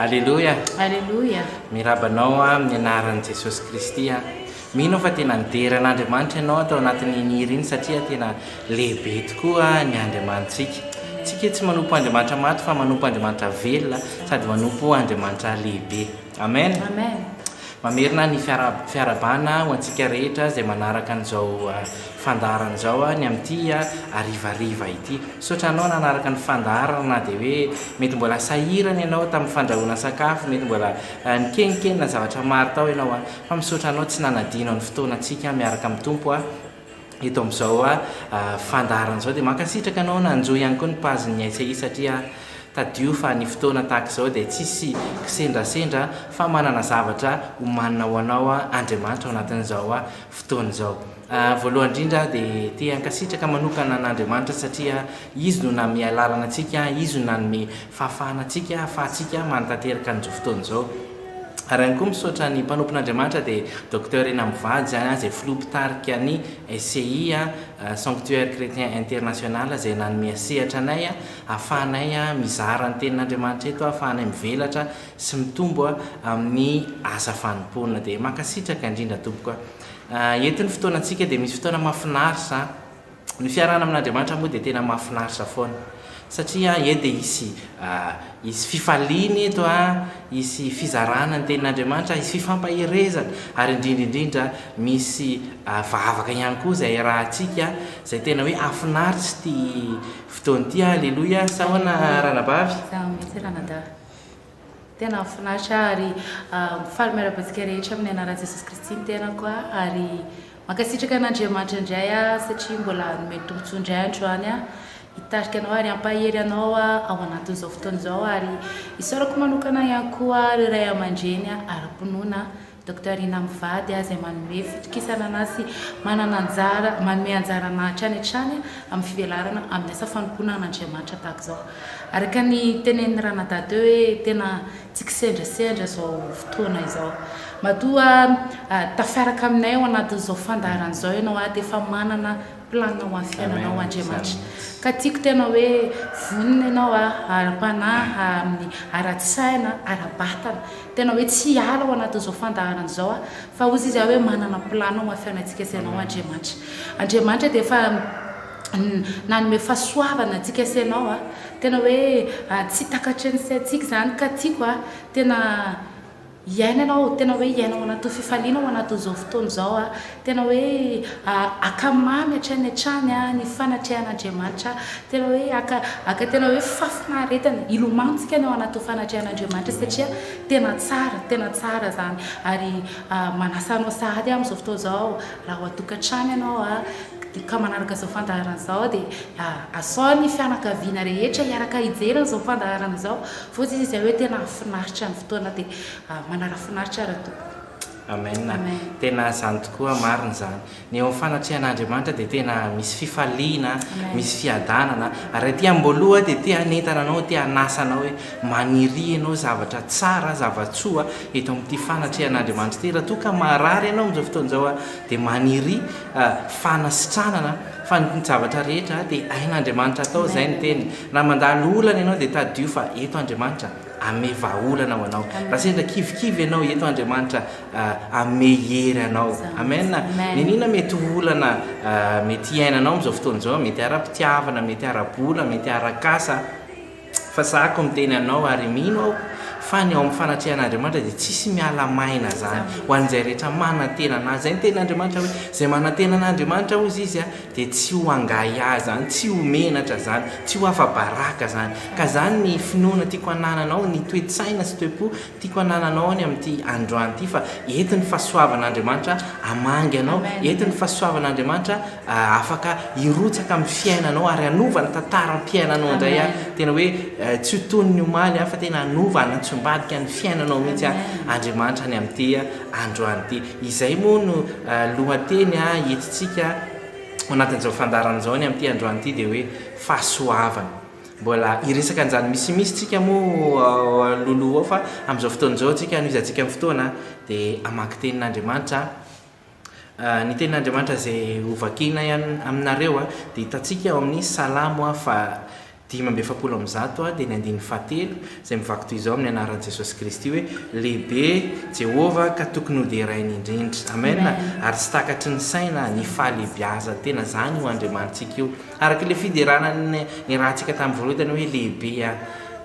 Aleloia. Aleloia. Miraba anao amin'ny anaran'i Jesosy Kristy aho. Mino aho fa tena nidera an'Andriamanitra ianao tao anatin'iny hira iny satria tena lehibe tokoa ny Andriamanitsika. Tsika tsy manompo Andriamanitra maty fa manompo Andriamanitra velona sady manompo Andriamanitra lehibe. Amen. Amen. Mamerina ny fiarahabana ho antsika rehetra izay manaraka an'izao fandaharana izao ny amin'ity harivariva ity. Misaotra anao nanaraka ny fandaharana na dia hoe mety mbola sahirana ianao tamin'ny fandrahoana sakafo, mety mbola nikenkenina zavatra maro tao ianao fa misaotra anao tsy nanadino ny fotoanantsika miaraka amin'ny Tompo eto amin'izao fandaharana izao. Dia mankasitraka anao nanjohy ihany koa ny pazin'ny SCI satria Tadidio fa ny fotoana tahaka izao dia tsisy kisendrasendra fa manana zavatra omanina ho anao Andriamanitra ao anatin'izao fotoana izao. Voalohany indrindra dia te hankasitraka manokana an'Andriamanitra satria Izy no nanome alalana antsika, Izy no nanome fahafahana antsika ahafahantsika manatanteraka an'izao fotoana izao. Ary ihany koa misaotra ny mpanompon'Andriamanitra dia Docteur Rena Mivady izany izay filoha mpitarika ny SCI, Sanctuaire Chrétien International, izay nanome sehatra anay Ahafahanay mizara ny tenin'Andriamanitra eto, ahafahanay mivelatra sy mitombo amin'ny asa fanompoana. Dia mankasitraka indrindra tompoko. Eto ny fotoanantsika dia misy fotoana mahafinaritra. Ny fiarahana amin'Andriamanitra moa dia tena mahafinaritra foana. Satria eto dia hisy hisy fifaliana eto, hisy fizarana ny tenin'Andriamanitra, hisy fifampaherezana ary indrindra indrindra misy vavaka ihany koa izay iarahantsika izay tena hoe hahafinaritra ity fotoana ity. Aleloia! Sa ahoana ranabavy? Izaho mihitsy ranadahy. Tena mahafinaritra ary faly miarahaba antsika rehetra amin'ny anaran'i Jesosy Kristy ny tenako ary mankasitraka an'Andriamanitra indray aho satria mbola nomeny tombontsoa indray androany aho hitarika anao ary hampahery anao ao anatin'izao fotoana izao ary isaorako manokana ihany koa ireo ray aman-dreny ara-pinoana Docteur Rina mivady izay manome fitokisana anah sy manana anjara, manome anjara anah hatrany hatrany amin'ny fivelarana amin'ny asa fanompoana an'Andriamanitra tahaka izao. Araka ny tenenin'i Ranadahy teo hoe tena tsy kisendrasendra izao fotoana izao. Matoa tafiaraka aminay ao anatin'izao fandaharana izao ianao dia efa manana planina ho an'ny fiainanao Andriamanitra. Ka tiako tena hoe vonona ianao ara-panahy, amin'ny ara-tsaina, ara-batana. Tena hoe tsy hiala ao anatin'izao fandaharana izao aho, fa hozy izy aho hoe manana planina ho an'ny fiainantsika sy ianao Andriamanitra. Andriamanitra dia efa nanome fahasoavana antsika sy ianao. Tena hoe tsy takatry ny saintsika izany ka tiako tena Hiaina ianao, tena hoe hiaina ao anatin'ny fifaliana ao anatin'izao fotoana izao a, tena hoe haka mamy hatrany hatrany a ny fanatrehan'Andriamanitra, tena hoe haka haka tena hoe fahafinaretana, hilomantsika ny ao anatin'ny fanatrehan'Andriamanitra satria tena tsara, tena tsara izany. Ary manasa anao sahady aho amin'izao fotoana izao, raha ao an-tokantrano ianao a, ka manaraka izao fandaharana izao dia asao ny fianakaviana rehetra hiaraka hijery an'izao fandaharana izao. Voa izy izay hoe tena hahafinaritra ny fotoana dia manara-finaritra ra tompoko. Amen. Tena zany tokoa, marina izany. Ny eo amin'ny fanatrehan'Andriamanitra dia tena misy fifaliana, misy fiadanana. Ary aty am-boaloha dia te hanentana anao, te hanasa anao hoe maniria ianao zavatra tsara, zava-tsoa eto amin'ity fanatrehan'Andriamanitra ity. Raha toa ka marary ianao amin'izao fotoana izao dia maniria fanasitranana fa ny zavatra rehetra dia hain'Andriamanitra atao, izay ny teniny. Raha mandalo olana ianao dia tadidio fa eto Andriamanitra ame vahaolana ho anao. Raha sendra kivikivy ianao, eto Andriamanitra ame hery anao. Amen. N'inona mety ho olana mety hiainanao amin'izao fotoana izao, mety ara-pitiavana, mety ara-bola, mety ara-kasa, Fa sahako miteny anao ary mino aho fa ny ao amin'ny fanatrehan'Andriamanitra dia tsisy miala maina zany ho an'izay rehetra manantena an'Azy. Zay ny tenin'Andriamanitra hoe izay manantena an'Andriamanitra hozy izy dia tsy ho angahiahy zany, tsy ho menatra zany, tsy ho afa-baraka zany. Ka zany ny finoana tiako hanananao, ny toe-tsaina sy toe-po tiako hanananao any amin'ity androany ity fa eto ny fahasoavan'Andriamanitra hamangy anao, eto ny fahasoavan'Andriamanitra afaka hirotsaka amin'ny fiainanao ary hanova ny tantaram-piainanao indray aho. Tena hoe tsy ho toy ny omaly aho fa tena hanova, hanatsombadika ny fiainanao mihitsy Andriamanitra any amin'ity androany ity. Izay moa no lohateny entintsika ao anatin'izao fandaharana izao any amin'ity androany ity dia hoe fahasoavana. Mbola hiresaka an'izany misimisy tsika moa ao alohaloha ao fa amin'izao fotoana izao tsika hanohizantsika ny fotoana dia hamaky tenin'Andriamanitra. Ny tenin'Andriamanitra izay hovakiana aminareo dia hitantsika ao amin'ny Salamo faha 145 dia ny andininy fahatelo izay mivaky toy izao amin'ny anaran'i Jesosy Kristy hoe Lehibe Jehovah ka tokony hoderainy indrindra. Amen. Ary tsy takatry ny saina ny fahalehibiazany. Tena izany io Andriamanitsika io. Araka ilay fiderana niarahantsika tamin'ny voalohany hoe lehibe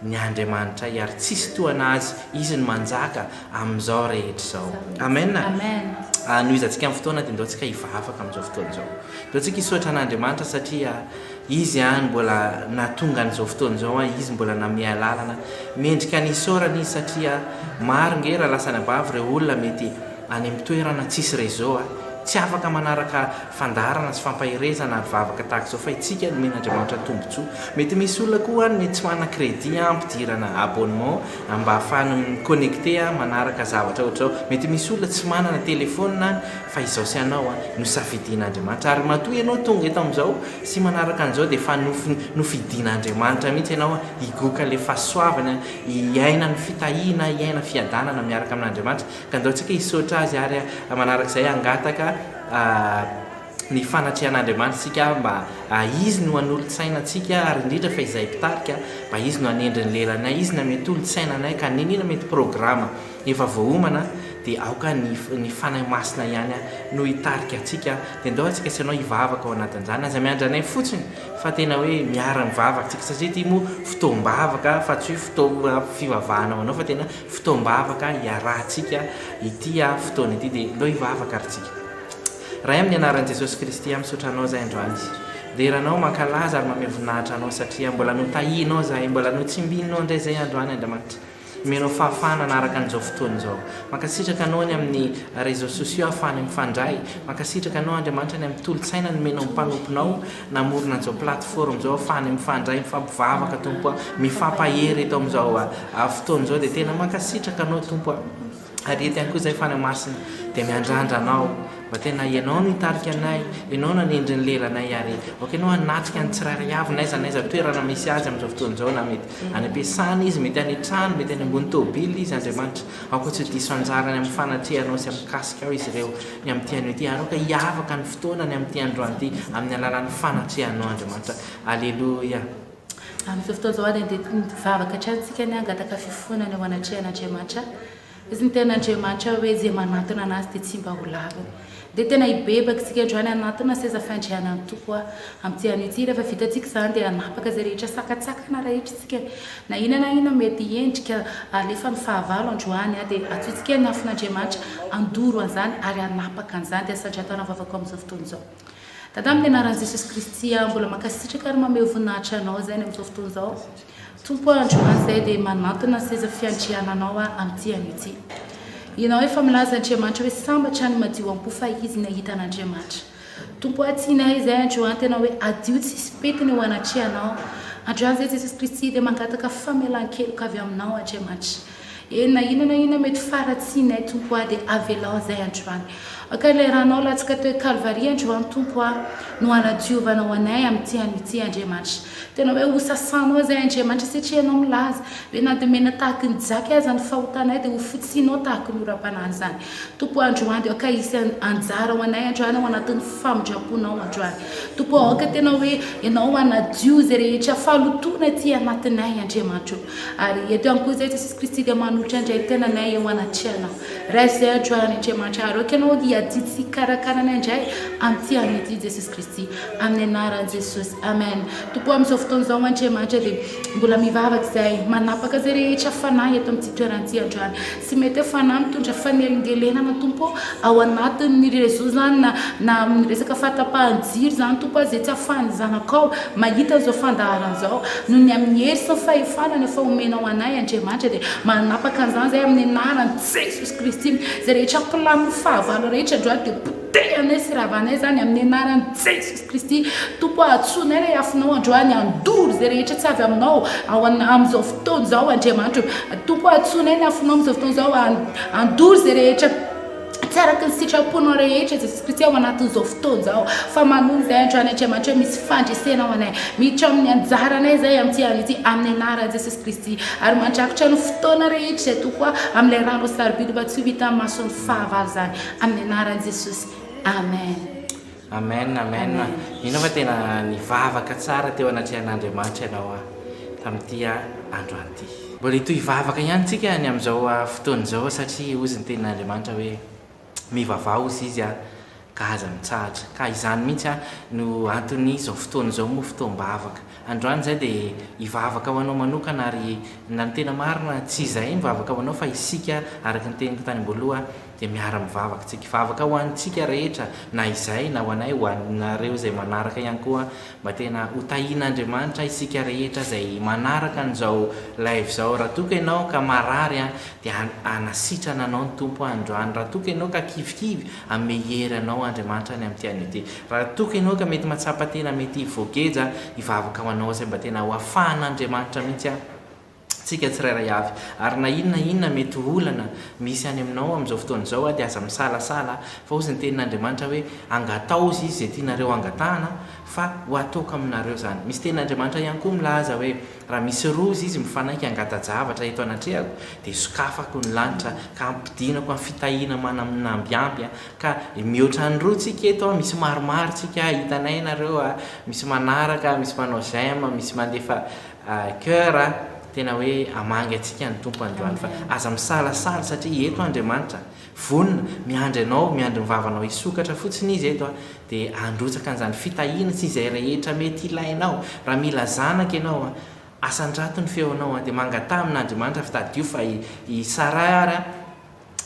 ny Andriamanitray ary tsisy tohana Azy, Izy no manjaka amin'izao rehetra izao. Amen. Anohizantsika ny fotoana dia ndao tsika hivavaka amin'izao fotoana izao. Ndao tsika hisaotra an'Andriamanitra satria Izy no mbola nahatonga an'izao fotoana izao, Izy mbola namehy alalana. Mendrika ny hisaorana Izy satria maro nge raha lasa any am-bava ireo olona mety any amin'ny toerana tsisy réseau, tsy afaka manaraka fandaharana sy fampaherezana ary vavaka tahaka izao fa itsika nomen'Andriamanitra tombotsoa. Mety misy olona koa any mety tsy manana crédit hampidirana abonnement mba hahafahany mi-connecter manaraka zavatra ohatr'izao. Mety misy olona tsy manana téléphone any fa izao sy anao no safidian'Andriamanitra. Ary matoa ianao tonga eto amin'izao sy manaraka an'izao dia efa nofidian'Andriamanitra mihitsy ianao higoka ilay fahasoavana, hiaina ny fitahiana, hiaina fiadanana miaraka amin'Andriamanitra. Ka ndao tsika hisaotra Azy ary manarak'izay hangataka ny fanatrehan'Andriamanitra isika mba Izy no hanolo-tsaina antsika ary indrindra fa izahay mpitarika mba Izy no hanendry ny lelanay, Izy no hanome tolo-tsaina anay ka n'inona mety programa efa voaomana dia aoka ny ny Fanahy Masina ihany no hitarika antsika, dia ndao antsika sy ianao hivavaka ao anatin'izany, aza miandry anay fotsiny fa tena hoe miara-mivavaka tsika satria ity moa fotoam-bavaka fa tsy hoe fotoam-pivavahana ho anao fa tena fotoam-bavaka iarahantsika ity fotoana ity dia ndao hivavaka ary tsika. Ray amin'ny anaran'i Jesosy Kristy aho misaotra anao zahay androany. Dera anao, mankalaza ary mamehy voninahitra anao satria mbola notahianao zahay, mbola notsimbininao indray zahay androany Andriamanitra. Omenao fahafahana hanaraka an'izao fotoana izao. Mankasitraka anao ny amin'ny réseaux sociaux ahafahana mifandray. Mankasitraka anao Andriamanitra ny amin'ny tolo-tsaina nomenao ny mpanomponao namorona an'izao plateforme izao ahafahana mifandray, mifampivavaka Tompo a, mifampahery eto amin'izao fotoana izao dia tena mankasitraka anao Tompo a. Ary eto ihany koa izahay Fanahy Masina dia miandrandra Anao mba tena Ianao no hitarika anay, Ianao no hanendry ny lelanay ary aoka Ianao hanatrika ny tsirairay avy n'aiza n'aiza toerana misy azy amin'izao fotoana izao na mety any am-piasana izy, mety any an-trano, mety any ambony tôbily izy Andriamanitra. Aoka tsy ho diso anjara ny amin'ny fanatrehanao sy amin'ny kasikao izy ireo ny amin'ity anio ity ary aoka hiavaka ny fotoana ny amin'ity androany ity amin'ny alalan'ny fanatrehanao Andriamanitra. Aleloia. Amin'izao fotoana izao dia andeha hivavaka hatrany isika ny hangataka fifonana eo anatrehan'Andriamanitra. Izy ny tenin'Andriamanitra hoe izay manantona an'Azy dia tsy mba ho laviny. Dia tena hibebaka isika androany hanantona seza fiandrianan'ny Tompo amin'ity anio ity. Rehefa vitantsika izany dia hanapaka izay rehetra sakantsakana rehetra isika. Na inona na inona mety endrika alefan'ny fahavalo androany dia antsointsika ny afon'Andriamanitra handoro an'izany ary hanapaka an'izany. Dia asandrato an'Avavako amin'izao fotoana izao. Dada amin'ny anaran'i Jesosy Kristy aho mbola mankasitraka ary mameho voninahitra anao izay any amin'izao fotoana izao. Tompo o androany izay dia manantona ny seza fiandriananao aho amin'ity anio ity. Ianao efa milaza Andriamanitra hoe sambatra ny madio am-po fa izy ny hahita an'Andriamanitra. Tompo o tianay izay androany tena hoe adio tsisy pentina eo anatrehanao. Androany izay Jesosy Kristy dia mangataka famelan-keloka avy aminao Andriamanitra. Eny na inona na inona mety faharatsianay Tompo a dia avelao izay androany. Aoka ilay ranao latsaka teo Kalvary androany Tompo a no hanadiovanao anay amin'ity anio ity Andriamanitra. Tena hoe ho sasanao izay Andriamanitra satria Ianao milaza hoe na dia mena tahaky ny jaky aza ny fahotanay dia ho fotsianao tahaky ny oram-panala izany. Tompo a androany dia aoka hisy anjara ho anay androany ao anatin'ny famindram-ponao androany. Tompo a aoka tena hoe Ianao hanadio izay rehetra fahalotoana aty anatinay Andriamanitra o. Ary eto ihany koa izay Jesosy Kristy dia manolotra indray ny tenanay eo anatrehanao. Raiso izay androany Andriamanitra ary aoka Ianao hiadidy sy hikarakara anay indray amin'ity andro ity Jesosy Kristy. Amin'ny anaran'i Jesosy. Amen. Tompo amin'izao fotoana izao Andriamanitra dia mbola mivavaka izay manapaka izay rehetra fanahy eto amin'ity toerana ity androany. Tsy mety hoe fanahy mitondra fanelingelenana Tompo ao anatin'ny réseau izany na na amin'ny resaka fahatapahan'ny jiro izany Tompo izay tsy ahafahan'ny zanakao mahita an'izao fandaharana izao noho ny amin'ny hery sy ny fahefana efa omenao anay Andriamanitra dia manapaka an'izany izay amin'ny anaran'i Jesosy Kristy izay rehetra mpilamin'ny fahavalo rehetra androany dia potehanay sy ravanay izany amin'ny anaran'i Jesosy Kristy Tompo a antsoinay ilay afonao androany handoro izay rehetra tsy avy aminao ao amin'izao fotoana izao Andriamanitra o Tompo a antsoinay ny afonao amin'izao fotoana izao handoro izay rehetra tsy araka ny sitraponao rehetra Jesosy Kristy ao anatin'izao fotoana izao fa manohy izay androany Andriamanitra hoe misy fandresena ho anay miditra amin'ny anjaranay izay amin'ity andro ity amin'ny anaran'i Jesosy Kristy ary mandrakotra ny fotoana rehetra izay Tompo a amin'ilay rano sarobidy mba tsy ho hitan'ny mason'ny fahavalo izany amin'ny anaran'i Jesosy Amen. Amen amen mino aho fa tena nivavaka tsara teo anatrehan'Andriamanitra ianao tamin'ity androany ity. Mbola hitohy hivavaka ihany tsika ny amin'izao fotoana izao satria hozy ny tenin'Andriamanitra hoe mivavaha hozy izy ka aza mitsahatra. Ka izany mihitsy no anton'izao fotoana izao moa fotoam-bavaka. Androany izay dia hivavaka ho anao manokana ary na ny tena marina tsy izahay mivavaka ho anao fa isika araka ny teniko tany am-boaloha dia miara-mivavaka tsika. Hivavaka ho antsika rehetra na izay na ho anay, ho anareo izay manaraka ihany koa mba tena ho tahian'Andriamanitra isika rehetra izay manaraka an'izao live izao. Raha toa ka ianao ka marary dia hanasitrana anao ny Tompo androany. Raha toa ka ianao ka kivikivy, hanome hery anao Andriamanitra any amin'ity anio ity. Raha toa ka ianao ka mety mahatsapa tena mety voageja, hivavaka ho anao izay mba tena ho afahan'Andriamanitra mihitsy tsika tsirairay avy. Ary na inona inona mety ho olana misy any aminao amin'izao fotoana izao dia aza misalasala fa hozy ny tenin'Andriamanitra hoe angataho hozy izy izay tianareo angatahana fa ho ataoko aminareo izany. Misy tenin'Andriamanitra ihany koa milaza hoe raha misy roa hozy izy mifanaiky hangata-javatra eto anatrehako dia sokafako ny lanitra ka hampidinako amin'ny fitahiana manambiamby ka mihoatra ny roa tsika eto misy maromaro tsika hitanay nareo misy manaraka misy manao j'aime misy mandefa Coeur a, tena hoe hamangy antsika ny Tompo androany fa aza misalasala satria eto Andriamanitra. Vonona, miandry anao, miandry ny vavanao hisokatra fotsiny Izy eto dia handrotsaka an'izany fitahiana sy izay rehetra mety ilainao. Raha mila zanaka ianao, asandrato ny feonao dia mangataha amin'Andriamanitra fa tadidio fa i Sarah ary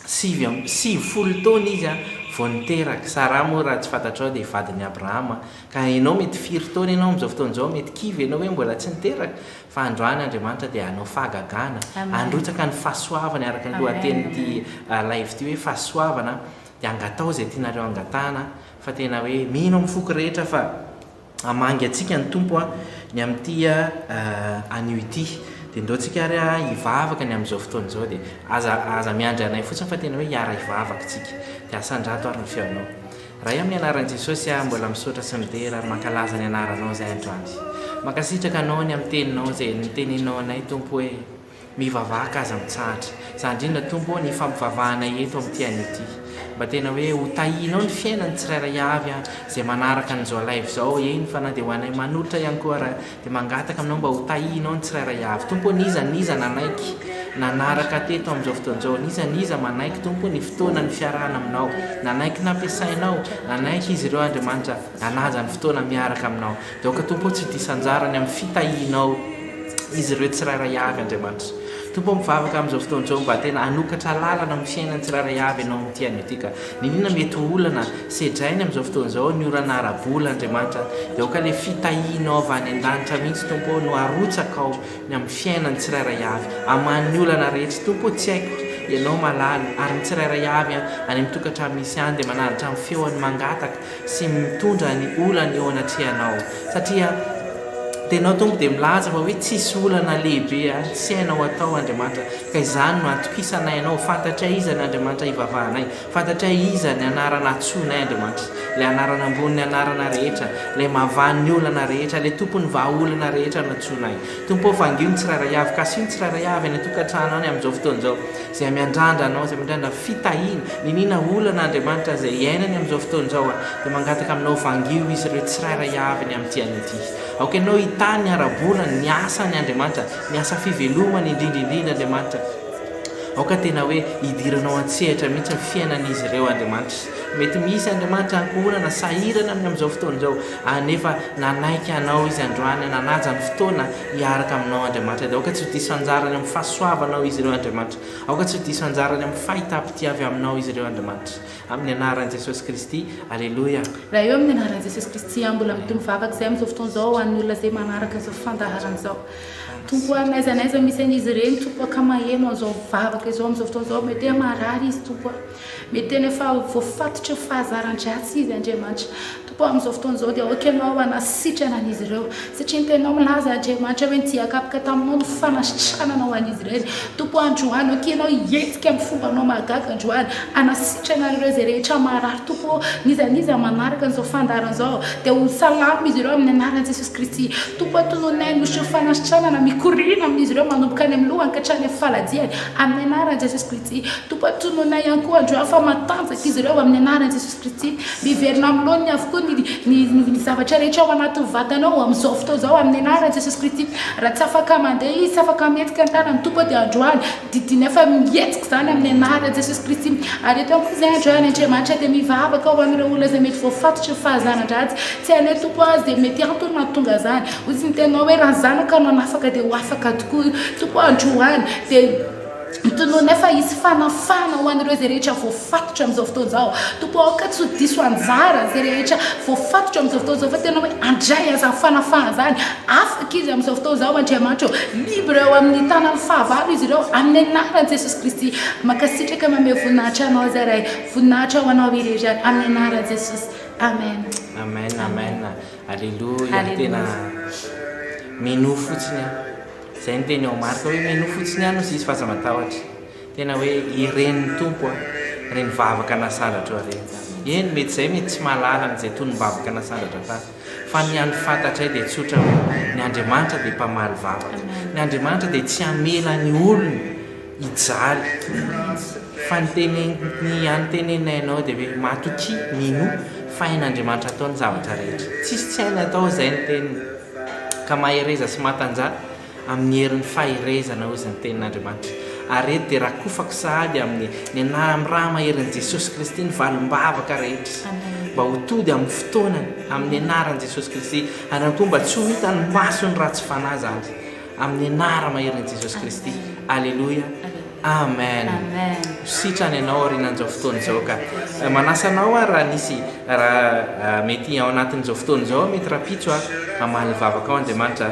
99 taona izy vao niteraka. Sarah moa raha tsy fantatrao dia vadin'i Abrahama. Ka ianao mety firy taona ianao amin'izao fotoana izao, mety kivy ianao hoe mbola tsy niteraka. Fa androany Andriamanitra dia hanao fahagagana, handrotsaka ny fahasoavany araka ny lohatenin'ity live ity hoe fahasoavana, dia angataho izay tianareo angatahana fa tena hoe mino amin'ny foko rehetra fa hamangy antsika ny Tompo ny amin'ity anio ity. Dia ndao tsika ary hivavaka ny amin'izao fotoana izao dia aza aza miandry anay fotsiny fa tena hoe hiara-hivavaka tsika. Dia asandrato ary ny feonao. Ray amin'ny anaran'i Jesosy aho mbola misaotra sy midera ary mankalaza ny anaranao izay androany. Mankasitraka anao ny amin'ny teninao izay niteneninao anay Tompo hoe mivavaka aza mitsahatra. Izany indrindra Tompo ô ny hifampivavahanay eto amin'ity anio ity. Mba tena hoe ho tahianao ny fiainan'ny tsirairay avy izay manaraka an'izao live izao eny fa na dia ho anay manolotra ihany koa ara Dia mangataka aminao mba ho tahianao ny tsirairay avy. Tompo ô, n'iza n'iza nanaiky nanaraka teto amin'izao fotoana izao, n'iza n'iza manaiky, Tompo ô, ny fotoana ny fiarahana aminao, nanaiky nampiasainao, nanaiky izy ireo, Andriamanitra, hanaja ny fotoana miaraka aminao. Dia aoka, Tompo ô, tsy ho diso anjara ny amin'ny fitahianao izy ireo tsirairay avy, Andriamanitra. Tompo ô, mivavaka amin'izao fotoana izao mba tena hanokatra lalana amin'ny fiainan'ny tsirairay avy Ianao amin'ity anio ity ka. N'inona mety ho olana sedrainy amin'izao fotoana izao, ny olana ara-bola, Andriamanitra, dia aoka ilay fitahianao avy any an-danitra mihitsy, Tompo ô, no arotsakao ny amin'ny fiainan'ny tsirairay avy. Hamaha ny olana rehetra. Tompo ô, tsy haiko, Ianao mahalala. Ary ny tsirairay avy any amin'ny tokantrano misy any dia manandratra ny feony mangataka sy mitondra ny olany eo anatrehanao. Satria Tenao Tompo dia milaza fa hoe tsisy olana lehibe tsy hainao atao Andriamanitra ka izany no atokisanay Anao. Fantatray iza ny Andriamanitra ivavahanay. Fantatray iza ny anarana antsoinay Andriamanitra. Ilay anarana ambonin'ny anarana rehetra, ilay mahavaha ny olana rehetra, ilay Tompon'ny vahaolana rehetra no antsoinay. Tompo ô, vangio ny tsirairay avy, kasiho ny tsirairay avy any an-tokantrano any amin'izao fotoana izao. Izay miandrandra Anao, izay miandrandra fitahiana, niniana olana Andriamanitra izay iainany amin'izao fotoana izao, dia mangataka Aminao vangio izy ireo tsirairay avy ny amin'ity anio ity. Aoka Ianao hitahy ny ara-bolany, ny asany Andriamanitra, ny asa fivelomany indrindra indrindra Andriamanitra. Aoka tena hoe hidiranao an-tsehatra mihitsy ny fiainan'izy ireo Andriamanitra. Mety misy Andriamanitra ankohonana sahirana aminy amin'izao fotoana izao, anefa nanaiky Anao izy androany, nanaja ny fotoana, Hiaraka aminao Andriamanitra dia aoka tsy ho diso anjara ny amin'ny fahasoavanao izy ireo Andriamanitra. Aoka tsy ho diso anjara ny amin'ny fahitam-pitia avy aminao izy ireo Andriamanitra. Amin'ny anaran'i Jesosy Kristy. Aleloia. Ray ô, amin'ny anaran'i Jesosy Kristy aho mbola mitohy mivavaka izay amin'izao fotoana izao ho an'ny olona izay manaraka izao fandaharana izao. Tompo a, n'aiza n'aiza misy an'izy ireny Tompo a, ka maheno an'izao vavaka izao amin'izao fotoana izao, mety hoe marary izy Tompo a, mety tena efa voafatotry ny fahazaran-dratsy izy Andriamanitra. Tompo ô, amin'izao fotoana izao dia aoka Ianao hanasitrana an'izy ireo, satria ny Teninao milaza, Andriamanitra, hoe ny dian-kapoka taminao no fanasitranana ho an'izy ireny. Tompo ô, androany, aoka Ianao hihetsika amin'ny fombanao mahagaga androany, hanasitrana an'ireo izay rehetra marary. Tompo ô, n'iza n'iza manaraka an'izao fandaharana izao, dia ho salama izy ireo amin'ny anaran'i Jesosy Kristy. Tompo ô, tononay ny hosotry ny fanasitranana mikoriana amin'izy ireo manomboka any amin'ny lohany ka hatrany amin'ny faladiany, amin'ny anaran'i Jesosy Kristy. Tompo ô, tononay ihany koa androany fa matanjaka izy ireo amin'ny anaran'i Jesosy Kristy. Miverina amin'ny laoniny avokoa ny ny ny zavatra rehetra ao anatin'ny vatanao amin'izao fotoana izao amin'ny anaran'i Jesosy Kristy. Raha tsy afaka mandeha izy, tsy afaka mihetsika ny tanany, Tompo ô dia androany didinay fa mihetsika izany amin'ny anaran'i Jesosy Kristy. Ary eto ihany koa izay androany Andriamanitra dia mivavaka ho an'ireo olona izay mety voafatotry ny fahazaran-dratsy. Tsy hainay Tompo ô izay mety antony mahatonga izany. Hoy izy ny teninao hoe raha ny zanaka no hanafaka dia ho afaka tokoa. Tompo ô androany dia. Tononay fa hisy fanafahana ho an'ireo izay rehetra voafatotra amin'izao fotoana izao. Tompo ô, aoka tsy ho diso anjara izay rehetra voafatotra amin'izao fotoana izao fa tena hoe handray an'izany fanafahana izany. Afaka izy amin'izao fotoana izao, Andriamanitra ô. Libre eo amin'ny tanan'ny fahavalo izy ireo, amin'ny anaran'i Jesosy Kristy. Mankasitraka manome voninahitra Anao izahay Ray. Voninahitra ho Anao irery ihany, amin'ny anaran'i Jesosy. Amen. Amen, amen. Aleloia. Tena minoa fotsiny aho. Izay ny teny ao Marka hoe minoa fotsiny ihany hozy izy fa aza matahotra. Tena hoe iren'ny Tompo a, ireny vavaka nasandratra ireny. Eny mety izay mety tsy mahalala an'izay tonom-bavaka nasandratra tany. Fa ny hany fantatray dia tsotra hoe ny Andriamanitra dia mpamaly vavaka. Ny Andriamanitra dia tsy hamela ny olony hijaly. Fa ny teny ny hany teneninay anao dia hoe matokia, minoa fa hain'Andriamanitra atao ny zavatra rehetra. Tsisy tsy hainy atao izay ny teniny. Ka mahereza sy matanjaha amin'ny herin'ny faherezana, hozy ny tenin'Andriamanitra. Ary eto dia rakofako sahady amin'ny ny anaran'ny ra maherin'i Jesosy Kristy ny valim-bavaka rehetra. Mba ho tody amin'ny fotoanany, amin'ny anaran'i Jesosy Kristy. Ary ihany koa mba tsy ho hitan'ny mason'ny ratsy fanahy izany. Amin'ny anara maherin'i Jesosy Kristy. Aleloia. Amen. Ho sitrana ianao aorianan'izao fotoana izao ka. Manasa anao aho raha nisy raha mety ao anatin'izao fotoana izao mety rahampitso aho hamaly ny vavakao Andriamanitra.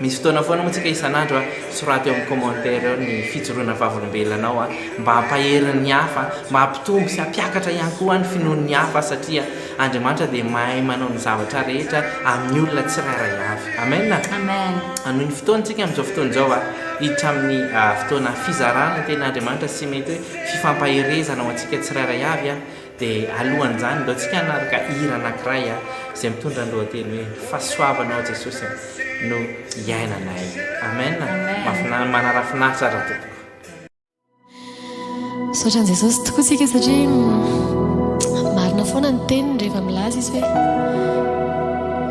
Misy fotoana foana moa tsika isan'andro a, soraty eo amin'ny commentaire eo ny fijoroana vavolombelona anao a, mba hampahery ny hafa, mba hampitombo sy hampiakatra ihany koa ny finoan'ny hafa satria Andriamanitra dia mahay manao ny zavatra rehetra amin'ny olona tsirairay avy. Amen. Amen. Hanohy ny fotoana tsika amin'izao fotoana izao a, hiditra amin'ny fotoana fizarana ny tenin'Andriamanitra sy mety hoe fifampaherezana ho antsika tsirairay avy a. Dia alohan'izany, ndao tsika hanaraka hira anankiray a, izay mitondra ny lohateny hoe Fahasoavanao Jesosy a, no iainanay. Amen. Amen. Manarafinaritra raha tompoko. Misaotra an'i Jesosy tokoa tsika satria marina foana ny teniny rehefa milaza izy hoe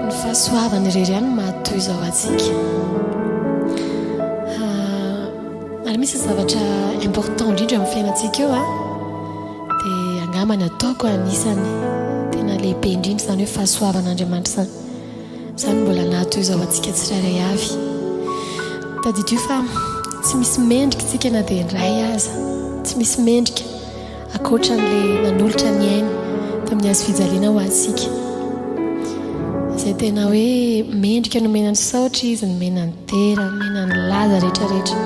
ny fahasoavany irery ihany no mahatoy izao antsika. Ah, ary misy zavatra important indrindra eo amin'ny fiainantsika eo a. Dia angamba ny ataoko anisany tena lehibe indrindra izany hoe fahasoavan'Andriamanitra izany. Izany no mbola nahatoy izao antsika tsirairay avy. Tadidio fa tsy misy mendrika isika na dia indray aza. Tsy misy mendrika ankoatra an'ilay nanolotra ny ainy tamin'ny hazo fijaliana ho antsika. Izay tena hoe mendrika nomena ny saotra izy, nomena ny dera, nomena ny laza rehetra rehetra.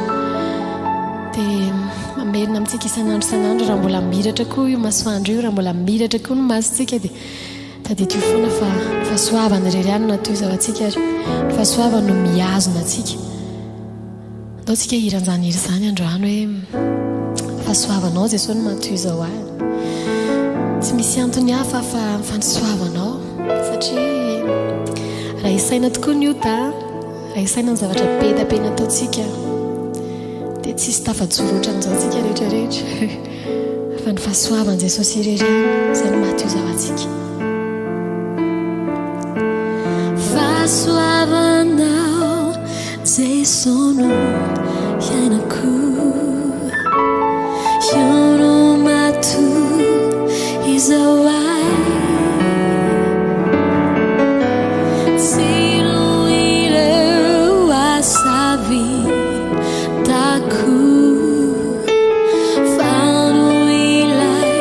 Dia mamerina amintsika isan'andro isan'andro raha mbola miratra koa io masoandro io, raha mbola miratra koa ny masontsika dia tadidio foana fa ny fahasoavana irery ihany no natoizao antsika ary ny fahasoavana no mihazona antsika. Andao tsika hihira an'izany hira izany androany hoe fahasoavanao Jesosy no mahatoy izao ahy. Tsy misy antony hafa fa ny fandrosoavanao satria raha isaina tokoa ny ota, raha isaina ny zavatra be dia be nataontsika dia tsisy tafajoro ohatran'izao tsika rehetra rehetra fa ny fahasoavan'i Jesosy irery ihany izay no mahatoy izao antsika. Fahasoavanao Jeso no iainako Io no matoa izao ahy Tsy noho ireo asa vitako Fa noho ilay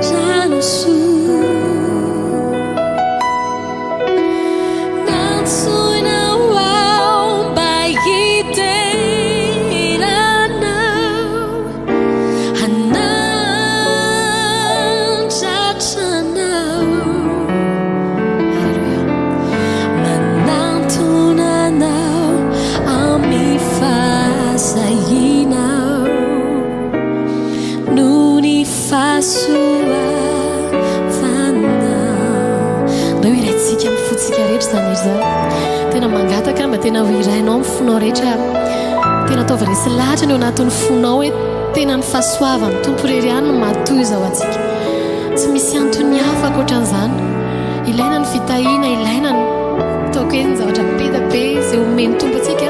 rano soa Nantsoina ho aho mba hidera Anao, hanandratra Anao. Haleloia. Manantona Anao amin'ny fahasahiana aho, noho ny Fahasoavana. Ndao hiraintsika amin'ny fontsika rehetra izany hira izany. Tena mangataka mba tena ho hirainao amin'ny fonao rehetra. Tena ataovy resy lahatra ny ao anatin'ny fonao hoe tena ny fahasoavan'ny Tompo irery ihany no mahatoy izao antsika. Tsy misy antony hafa ankoatran'izany. Ilaina ny fitahiana, ilaina ny ataoko hoe ny zavatra be dia be izay omen'ny Tompo antsika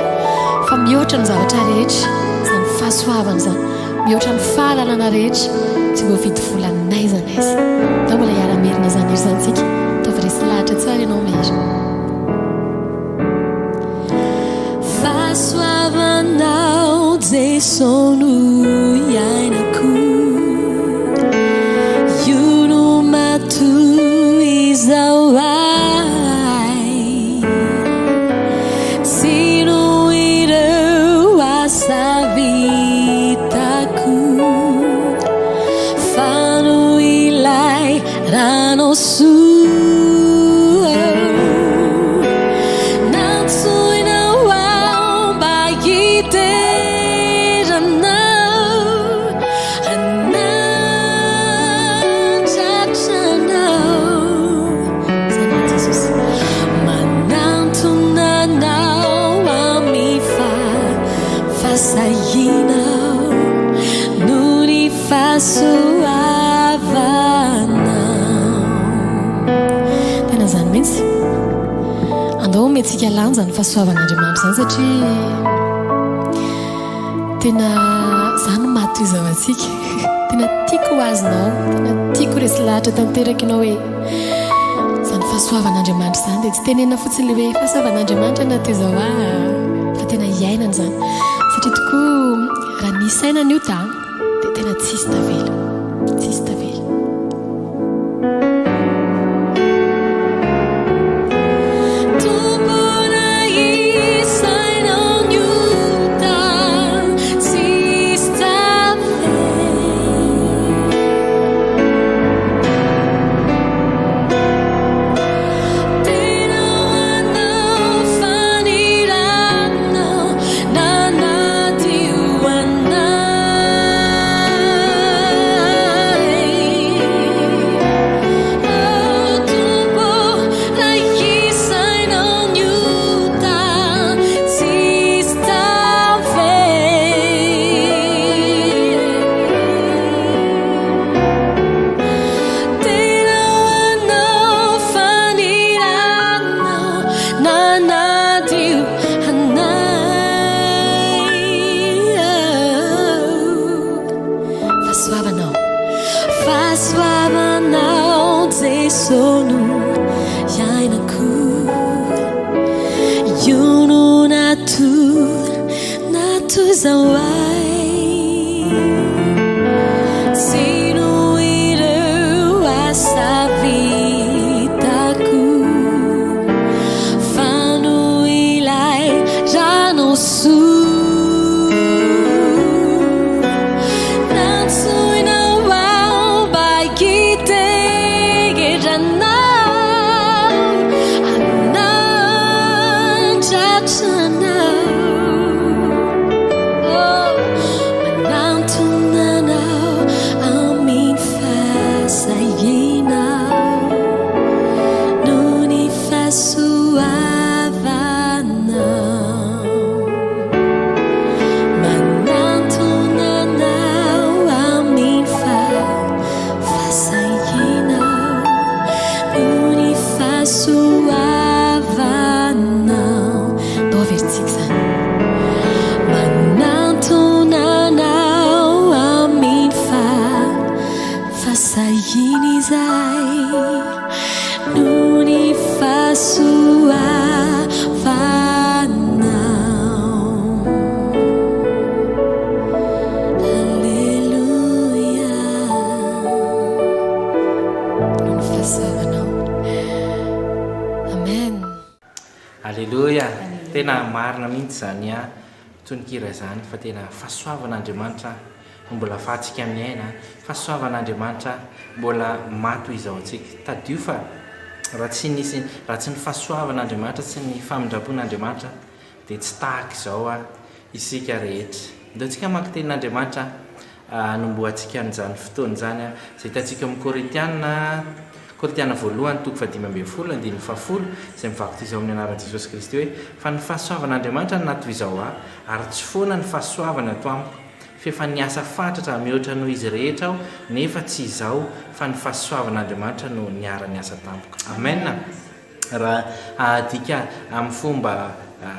fa mihoatra ny zavatra rehetra izany fahasoavana izany. Mihoatra ny fahalalana rehetra, tsy voavidy vola n'aiza n'aiza. Ndao mbola hiara-merina izany hira izany tsika. Ataovy resy lahatra tsara ianao mihira. Fahasoavanao Jeso no iainako Io no matoa izao ahy Tsy noho ireo asa vitako Fa noho ilay ranao soa Nantsoinao aho mba hidera anao Hanandratra anao Izany hoe Jesosy. Manantona anao amin'ny fahasahiana aho noho ny fahasoavanao. Tena izany mihitsy. Andao omentsika lanja ny fahasoavan'Andriamanitra izany satria tena izany no. toy izao antsika. Tena tiako ho azonao, tena tiako ho resy lahatra tanteraka ianao hoe izany fahasoavan'Andriamanitra izany dia tsy tenenina fotsiny ilay hoe fahasoavan'Andriamanitra na toy izao ahy fa tena iainana izany. Satria tokoa raha nisaina ny ota dia tena tsisy tavela, tsisy tavela. Fahasoavanao, fahasoavanao Jeso no iainako. Io no nato, natozao ahy. Tsy noho ireo asa vitako, fa noho ilay ranao soa. Nantsoinao aho mba hidera anao, hanandratra anao. Oh, manantona anao amin'ny fahasahiana noho ny fahasoavanao. Manantona anao amin'ny fahasahiana noho ny fahasoavanao. Ndao averintsika izany. Manantona anao amin'ny fahasahiana izahay noho ny fahasoavanao. Aleloia. Noho ny fahasoavanao. Amen. Aleloia! Tena marina mihitsy izany tononkira izany fa tena fahasoavan'Andriamanitra no mbola afahantsika miaina, fahasoavan'Andriamanitra mbola maty ho izao antsika. Tadidio fa raha tsy nisy, raha tsy ny fahasoavan'Andriamanitra sy ny famindram-pon'Andriamanitra dia tsy tahaka izao isika rehetra. Ndao tsika hamaky tenin'Andriamanitra hanombohantsika an'izany fotoana izany, izay hitantsika ao amin'ny Korintiana, Korintiana voalohany toko fahadimy ambin'ny folo andininy fahafolo, izay mivaky toy izao amin'ny anaran'i Jesosy Kristy hoe, Fa ny fahasoavan'Andriamanitra no natoy izao ahy, ary tsy foana ny fahasoavany ato amiko, f'efa niasa fatratra mihoatra noho izy rehetra aho, nefa tsy izaho, fa ny fahasoavan'Andriamanitra no niara-niasa tamiko. Amen. Raha adika amin'ny fomba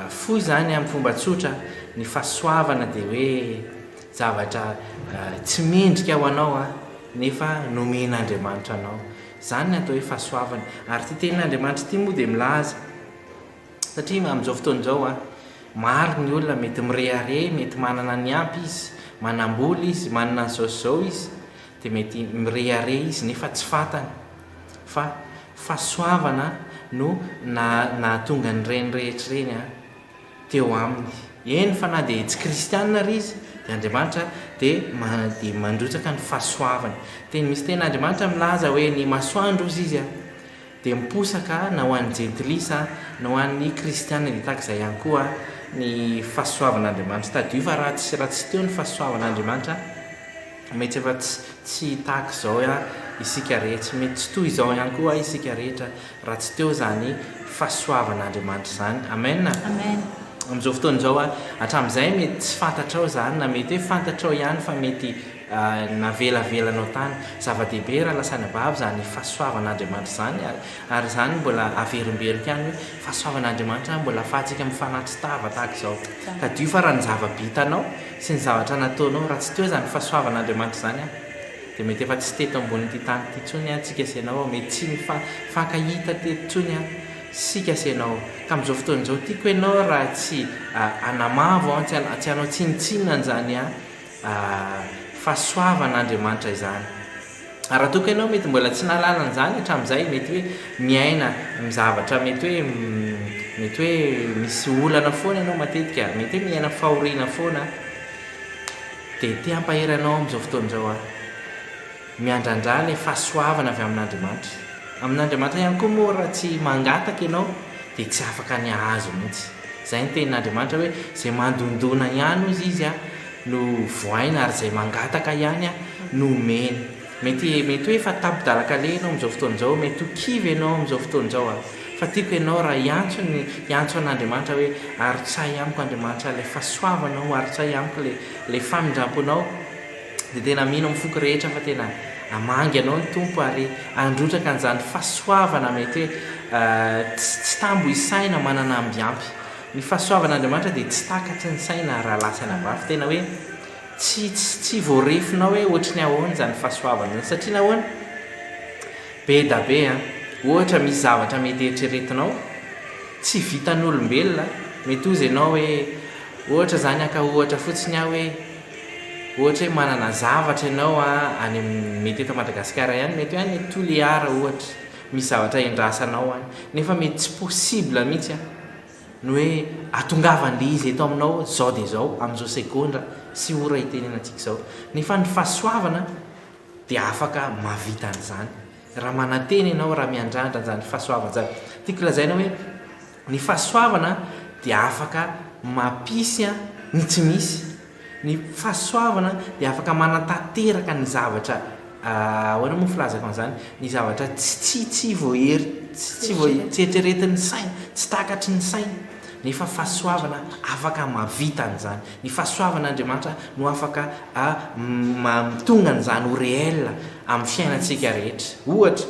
fohy izany, amin'ny fomba tsotra, ny fahasoavana dia hoe zavatra tsy mendrika ho anao nefa nomen'Andriamanitra anao. Izany ny atao hoe fahasoavana. Ary ity tenin'Andriamanitra ity moa dia milaza, satria amin'izao fotoana izao, maro ny olona mety mirehareha, mety manana ny ampy izy, manam-bola izy, manana an'izao sy izao izy, dia mety mirehareha izy nefa tsy fantany fa fahasoavana no nahatonga an'ireny rehetra ireny teo aminy. Eny fa na dia tsy kristiana ary izy dia Andriamanitra dia dia mandrotsaka ny fahasoavany. Teny misy tenin'Andriamanitra milaza hoe ny masoandro hozy izy dia miposaka na ho an'ny jentilisa na ho an'ny kristiana dia tahaka izay ihany koa ny fahasoavan'Andriamanitra. Tadidio fa raha tsy raha tsy teo ny fahasoavan'Andriamanitra Mety efa tsy tahaka izao isika rehetra, mety tsy toy izao ihany koa isika rehetra raha tsy teo izany fahasoavan'Andriamanitra izany. Amen. Amen. Amin'izao fotoana izao, hatramin'izay mety tsy fantatrao izany na mety hoe fantatrao ihany fa mety navelavelanao tany. Zava-dehibe raha lasa anabavy izany fahasoavan'Andriamanitra izany ary ary izany mbola averimberiko ihany hoe fahasoavan'Andriamanitra mbola ahafahantsika mifanatri-tava tahaka izao. Tadidio fa raha ny zava-bitanao sy ny zavatra nataonao raha tsy teo izany fahasoavan'Andriamanitra izany an, dia mety efa tsy teto ambonin'ity tany ity intsony an tsika sy ianao, mety tsy nifankahita teto intsony an isika sy ianao. Ka amin'izao fotoana izao tiako ianao raha tsy hanamavo an, tsy hanao tsinontsinona an'izany an, fahasoavan'Andriamanitra izany. Ary raha toa ka ianao mety mbola tsy nahalala an'izany hatramin'izay, mety hoe miaina amin'ny zavatra mety hoe mety hoe misy olana foana ianao matetika, mety hoe miaina fahoriana foana, dia te hampahery anao amin'izao fotoana izao aho. Miandrandrà ilay fahasoavana avy amin'Andriamanitra. Amin'Andriamanitra ihany koa moa raha tsy mangataka ianao dia tsy afaka ny hahazo mihitsy. Izay ny tenin'Andriamanitra hoe izay mandondona ihany hozy izy no vohaina ary izay mangataka ihany no omeny. Mety mety hoe efa tapi-dalan-kaleha ianao amin'izao fotoana izao, mety ho kivy ianao amin'izao fotoana izao fa tiako ianao raha hiantso ny hiantso an'Andriamanitra hoe arotsahy amiko Andriamanitra ilay fahasoavanao, arotsahy amiko ilay ilay famindramponao. Dia tena mino amin'ny foko rehetra fa tena hamangy anao ny Tompo ary handrotraka an'izany fahasoavana mety hoe tsy tambo isaina manana amby ampy. Ny fahasoavan'Andriamanitra dia tsy takatry ny saina rahalahy sy anabavy. Tena hoe tsy tsy tsy voarefinao hoe ohatry ny ahoana izany fahasoavana izany. Satria nahoana? Be da be an! Ohatra misy zavatra mety eritreretinao tsy vitan'olombelona, mety hozy ianao hoe ohatra izany haka ohatra fotsiny aho hoe ohatra hoe manana zavatra ianao an any amin'ny mety eto Madagasikara ihany, mety hoe any Toliara ohatra, misy zavatra endrasanao any, nefa mety tsy possible mihitsy an ny hoe ahatongavan'ilay izy eto aminao izao dia izao, amin'izao segondra sy ora itenenantsika izao. Nefa ny fahasoavana dia afaka mahavita an'izany. Raha manantena ianao, raha miandrandra an'izany fahasoavana izany. Tiako lazaina hoe ny fahasoavana dia afaka mampisy ny tsy misy. Ny fahasoavana dia afaka manatanteraka ny zavatra, ahoana moa ny filazako an'izany, ny zavatra tsy tsy tsy voahery, tsy tsy tsy eritreretin'ny saina, tsy takatry ny saina. Nefa fahasoavana afaka mahavita an'izany. Ny fahasoavan'Andriamanitra no afaka mahatonga an'izany ho réel amin'ny fiainantsika rehetra. Ohatra,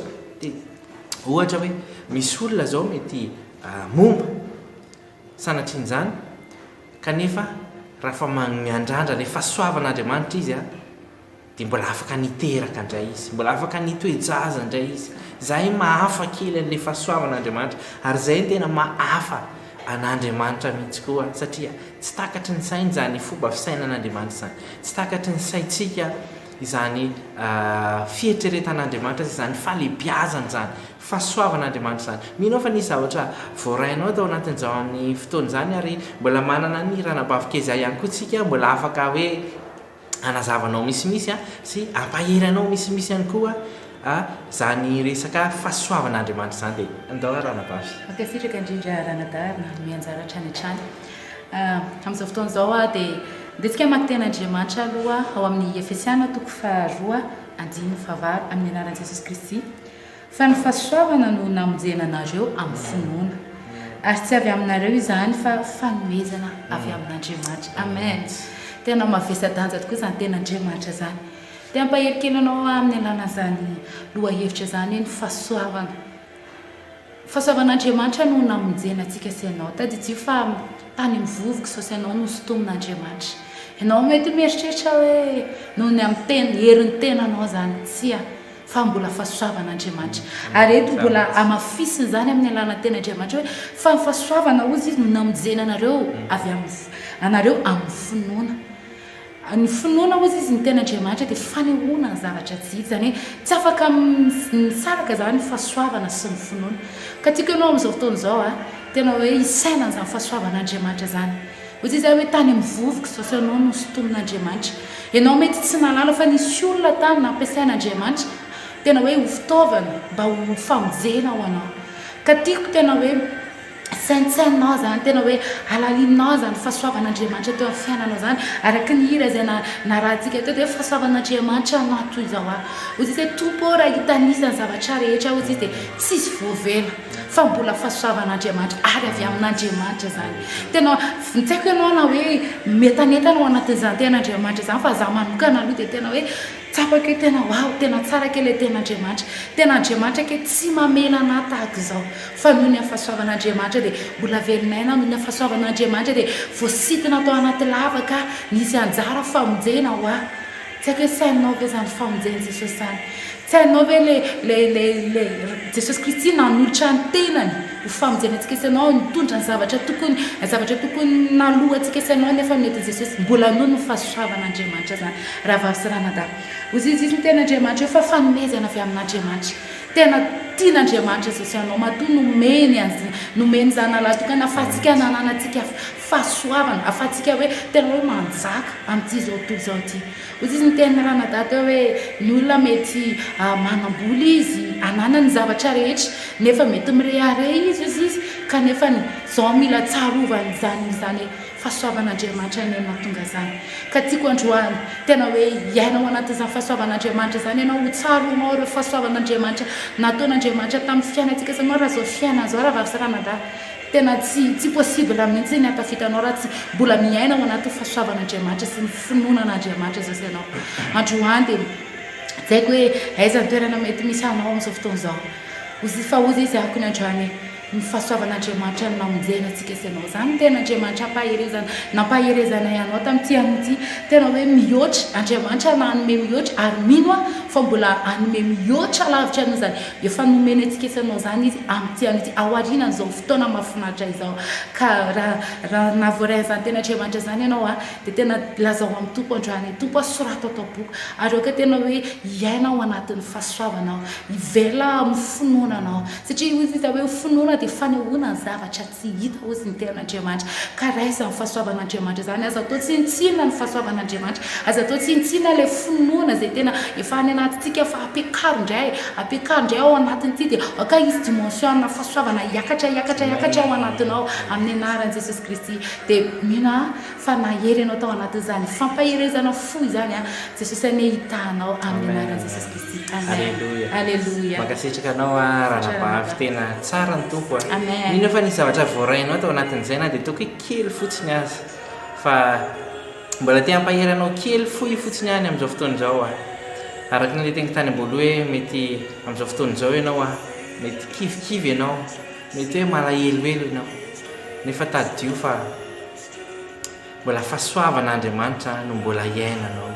ohatra hoe misy olona izao mety momba, sanatrian'izany, kanefa raha fa miandrandra ilay fahasoavan'Andriamanitra izy, dia mbola afaka niteraka indray izy, mbola afaka nitoe-jaza indray izy. Izay mahafa kely an'ilay fahasoavan'Andriamanitra, ary izay no tena mahafa an'Andriamanitra mihitsy koa, satria tsy takatry ny saina izany fomba fisainan'Andriamanitra izany, tsy takatry ny saintsika izany fieritreretan'Andriamanitra sy izany fahalehibiazany izany, fahasoavan'Andriamanitra izany. Mino aho fa nisy zavatra voarainao tao anatin'izany fotoana izany, ary mbola manana ny ranabavy Kezia ihany koa isika, mbola afaka hoe hanazava anao misimisy sy hampahery anao misimisy ihany koa izany resaka fahasoavan'Andriamanitra izany dia andao ary ranabavy. Mankasitraka indrindra ranadahy ary nanome anjara hatrany hatrany. Amin'izao fotoana izao aho dia andeha tsika hamaky tenin'Andriamanitra aloha ao amin'ny Efesiana toko faharoa andininy fahavalo amin'ny anaran'i Jesosy Kristy. Fa ny fahasoavana no namonjena anareo amin'ny finoana. Ary tsy avy aminareo izany fa fanomezana avy amin'Andriamanitra. Amen. Tena mavesa-danja tokoa izany tenin'Andriamanitra izany. Te hampahery kely anao aho amin'ny alalan'izany lohahevitra izany hoe ny fahasoavana. Fahasoavan'Andriamanitra no namonjena antsika sy ianao. Tadidio fa tany amin'ny vovoka izao sy ianao no sintomin'Andriamanitra. Ianao mety mieritreritra hoe noho ny amin'ny tena, herin'ny tenanao izany. Tsia. fa mbola fahasoavan'Andriamanitra. Ary eto mbola hamafisiny izany amin'ny alalan'ny tenin'Andriamanitra hoe fa ny fahasoavana hozy izy no namonjena anareo avy amin'ny anareo amin'ny finoana. Ny finoana hozy izy ny tenin'Andriamanitra dia fanehoana ny zavatra tsy hita, izany hoe tsy afaka misaraka izany ny fahasoavana sy ny finoana. Ka tiako ianao amin'izao fotoana izao a, tena hoe hisaina an'izany fahasoavan'Andriamanitra izany. Hoy izy hoe tany amin'ny vovoka izao sy ianao no sintomin'Andriamanitra. Ianao mety tsy nahalala fa nisy olona tany nampiasain'Andriamanitra tena hoe ho fitaovana mba ho famonjena ho anao. Ka tiako tena hoe Saintsaininao izany, tena hoe halalininao izany fahasoavan'Andriamanitra teo amin'ny fiainanao izany. Araka ny hira izay narahantsika teo dia hoe fahasoavan'Andriamanitra no toy izao ahy. Hoy izy hoe Tompo ô raha hitanisa ny zavatra rehetra hoy izy dia tsisy voavela fa mbola fahasoavan'Andriamanitra ary avy amin'Andriamanitra izany. Tena tsy haiko ianao na hoe mientanentana ao anatin'izany tenin'Andriamanitra izany fa za manokana aloha dia tena hoe tsapako hoe tena waouh tena tsara kay ilay tenin'Andriamanitra. Tena Andriamanitra kay tsy mamela anah tahaka izao fa noho ny amin'ny fahasoavan'Andriamanitra dia mbola velon'aina aho, noho ny amin'ny fahasoavan'Andriamanitra dia voasintona tao anaty lavaka aho, nisy anjara famonjena ho ahy. Tsy haiko hoe tsy hainao ve izany famonjen'i Jesosy izany? Tsy hainao ve ilay ilay ilay ilay Jesosy Kristy nanolotra ny tenany ho famonjena antsika sy ianao, nitondra ny zavatra tokony ny zavatra tokony naloantsika sy ianao nefa nentin'i Jesosy mbola noho ny fahasoavan'Andriamanitra izany rahavavy sy ranadahy. Hoy izy ny tenin'Andriamanitra eo fa fanomezana avy amin'Andriamanitra. Tena tian'Andriamanitra Jesosy anao matoa nomeny an'z nomeny zanalahy tokana ahafahantsika nananantsika fahasoavana, ahafahantsika hoe tena hoe manjaka amin'ity izao tontolo izao ity. Hoy izy niteny ny ranadahy teo hoe ny olona mety manam-bola izy, ananany ny zavatra rehetra, nefa mety mirehareha izy hozy izy, kanefa izao mila tsarovany izany izany fahasoavan'Andriamanitra anie no nahatonga izany. Ka tiako androany tena hoe hiaina ao anatin'izany fahasoavan'Andriamanitra izany ianao, ho tsaroanao ireo fahasoavan'Andriamanitra nataon'Andriamanitra tamin'ny fiainantsika sy ianao raha izao fiainana izao rahavavy sy ranadahy. Tena tsy tsy possible mihitsy ny hahatafita anao raha tsy mbola miaina ao anatin'ny fahasoavan'Andriamanitra sy ny finoana an'Andriamanitra izao sy ianao. Androany dia tsy haiko hoe aiza ny toerana mety misy anao amin'izao fotoana izao. Hozy fa hozy izy akony androany ny fahasoavan'Andriamanitra no namonjena antsika sy ianao. Izany no tena Andriamanitra ampaherezana nampaherezanay anao tamin'ity anio ity. Tena hoe mihoatra, Andriamanitra nanome mihoatra ary mino aho fa mbola hanome mihoatra lavitra noho izany Efa nomeny antsika sy anao izany Izy amin'ity andro ity, aorianan'izao fotoana mahafinaritra izao. Ka raha raha nahavoaray an'izany teny Andriamanitra izany ianao a, dia tena lazao amin'ny Tompo androany hoe, Tompo a, sorato ato am-poko. Ary aoka tena hoe hiaina ao anatin'ny fahasoavana aho, hivelona amin'ny finoana anao. Satria hoy izy hoe, finoana dia fanehoana ny zavatra tsy hita, hoy ny tenin'Andriamanitra. Ka raiso izany fahasoavan'Andriamanitra izany. Aza atao tsinontsinona ny fahasoavan'Andriamanitra. Aza atao tsinontsinona ilay finoana izay tena efa any anatintsika fa ampiakaro indray, ampiakaro indray ao anatin'ity dia aoka hisy dimension-na fahasoavana hiakatra, hiakatra, hiakatra ao anatinao amin'ny anaran'i Jesosy Kristy. Dia mino aho fa nahery ianao tao anatin'izany fampaherezana fo izany an. Jesosy anie hitaha anao amin'ny anaran'i Jesosy Kristy. Amen. Aleloia. Aleloia. Mankasitraka anao aho ranabavy tena tsara ny Tompo a. Amen. Mino aho fa nisy zavatra voarainao tao anatin'izay na dia ataoko hoe kely fotsiny aza. Fa mbola te hampahery anao kely fohy fotsiny ihany amin'izao fotoana izao aho. Araka ny teniko tany am-boalohany hoe mety amin'izao fotoana izao ianao a, mety kivikivy ianao, mety hoe malahelohelo ianao. Nefa tadidio fa Mbola fahasoavan'Andriamanitra no mbola iainanao.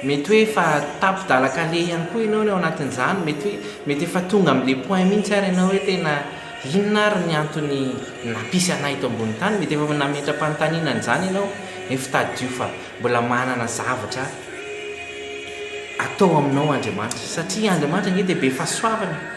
Mety hoe efa tapi-dalan-kaleha ihany koa ianao ny ao anatin'izany, mety hoe mety efa tonga amin'ilay point mihitsy ary ianao hoe tena inona ary ny antony nampisy anah eto ambony tany, mety efa nametra-panontaniana an'izany ianao, nefa tadidio fa mbola manana zavatra atao aminao Andriamanitra, satria Andriamanitra ange dia be fahasoavana e!